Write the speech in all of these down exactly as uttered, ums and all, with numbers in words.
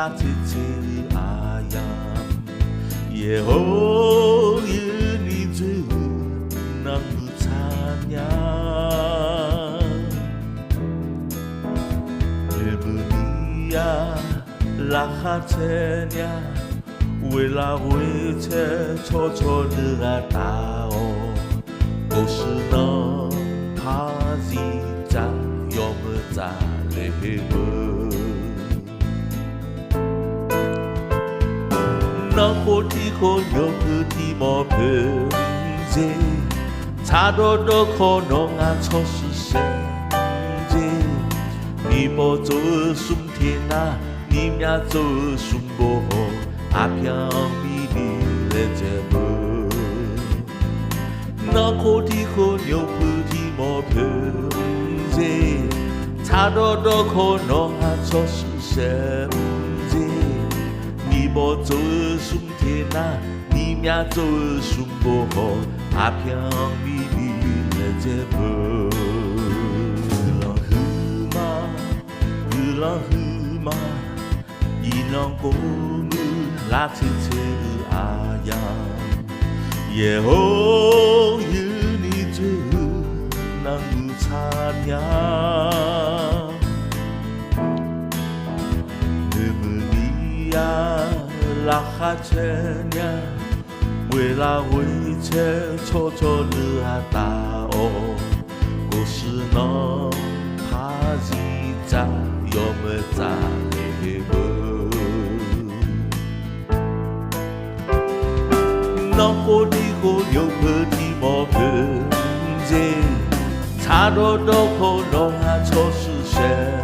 aqtser tser-eu aqyamq, yaeq hawr-eu ni dzoer-eu navmuiq tsaqnya. Noeqmuiq ni-a laqkhaq caer nya, ghoeqlav ghoeqcaer cawrcawr nui ghaq taf-awq. Gofshuir nanr paqzir tsaf yawmuiq tsaf le heu beu. Nanr khof tiq khof nymq poeq tiq mawq poeq dzer, tsaq dawrdawr khawf nawr ngar tsawrshuir saer dzer, niqbawq tsov-eu smr teq nar, nirmyav tsov-eu smr bawq hawq, aqpyar-anr mirni laedzae beu. Nanr khof tiq khof nymq poeq tiq mawq poeq dzer, tsaq dawrdawr khawf nawr ngar tsawrshuir saer dzer, niqbawq tsov-eu smr teq nar, nirmyav tsov-eu smr bawq hawq, aqpyar-anr mirni laedzae beu. Guiqlanq huiqma, guiqlanq huiqma, iqnan kov muiq lar tser tser-eu aqyamq, yaeq hawr-eu ni dzoer-eu navmuiq tsaqnya. Noeqmuiq ni-a laqkhaq caer nya, ghoeqlav ghoeqcaer cawrcawr nui ghaq taf-awq. Gofshuir nanr paqzir tsaf yawmuiq tsaf le heu beu. Nanr khof tiq khof nymq poeq tiq mawq poeq dzer, tsaq dawrdawr khawf nawr ngar tsawrshuir saer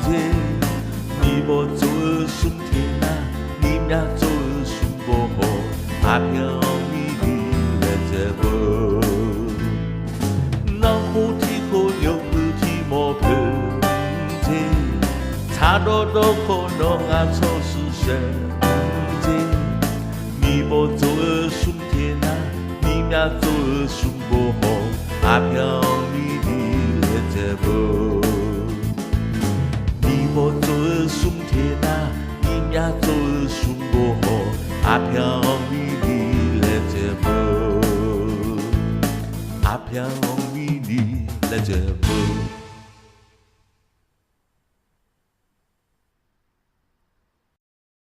dzer, niqbawq tsov-eu smr teq nar, nirmyav tsov-eu smr bawq hawq, aqpyar-anr mirni laedzae beu. Nanr khof tiq khof nymq poeq tiq mawq poeq dzer, tsaq dawrdawr khawf nawr ngar tsawrshuir saer dzer, niqbawq tsov-eu smr teq nar, nirmyav tsov-eu smr bawq hawq, aqpyar-anr mirni laedzae beu. Niqbawq tsov-eu smr teq nar, nirmyav tsov-eu smr bawq hawq, aqpyar-anr mirni laedzae beu. Aqpyar-anr mirni laedzae beu.